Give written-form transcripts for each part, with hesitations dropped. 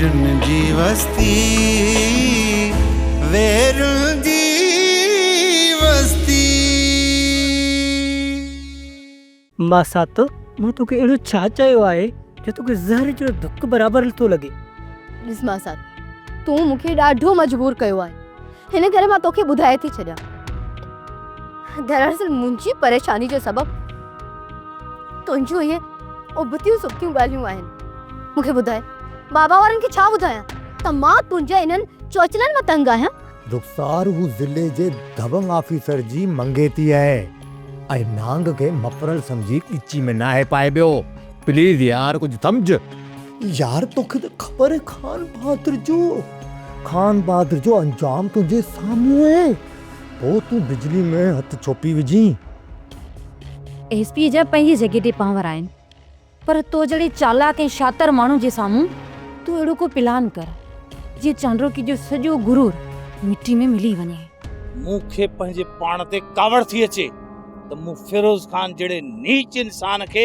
ويرن جي وستي ويرن جي وستي. ماسات، مون توکي اهڙو ڇا چيو آهي جو توکي زهر جهڙو ڌڪ برابر ٿو لڳي؟ ڏس ماسات، تون مون کي ڏاڍو مجبور ڪيو آهي، هن ڪري مان توکي ٻڌائي ٿي ڇڏيان. دراصل منهنجي پريشاني جو سبب تنهنجون اهي ابتيون سبتيون ڳالهيون آهن. مون کي ٻڌاء، بابا وارن کي ڇا ٻڌايان ته مان تنهنجي انهن چوچلن مان تنگ آهيان؟ رخسار هو ضلعي جي دبنگ آفيسر جي منگيتي آهي ۽ نانگ کي مفرل سمجهي ڳچي ۾ ناهي پائبيو. پليز يار ڪجهه سمجهه. يار توکي ته خبر آهي خان بهادر جو خان بهادر جو انجام تنهنجي سامهون آهي پوء تون بجلي ۾ هٿ ڇو پئي وجهين. ايس پي جا پنهنجي جڳهه تي پانور آهن پر تو جهڙي چالاڪ ۽ شاطر ماڻهو جي سامهون تون اهڙو ڪو پلان ڪر جيئن چانڊروڪي جو سڄو غرور مٽي ۾ ملي وڃي. مون کي پنهنجي پاڻ تي ڪاوڙ ٿي اچي ته مون فيروز خان جهڙي نيچ انسان کي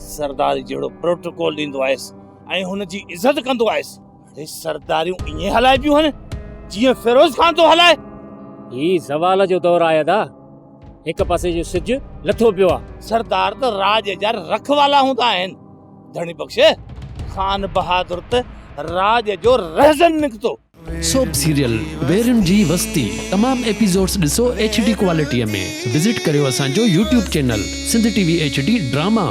سرداري جهڙو پروٽوڪول ڏيندو آيس ۽ هن جي عزت ڪندو آيس. اڙي سرداريون ائين هلائبيون هن جيئن فيروز خان ٿو هلائي. هي زوال جو دور آهي ادا. هڪ پاسي جو سج لٿو پيو آ. سردار ته راڄ جا رکوالا هوندا آهن. ڌڻي بخش خان بهادر ته راڄ جو رهزن نڪتو. سوپ سيريل ويرين جي وستي تمام ايپيسوڊس ڏسو ايڇ ڊي ڪوالٽي ۾ وزٽ ڪريو اسان جو YouTube channel Sindh T V H D drama.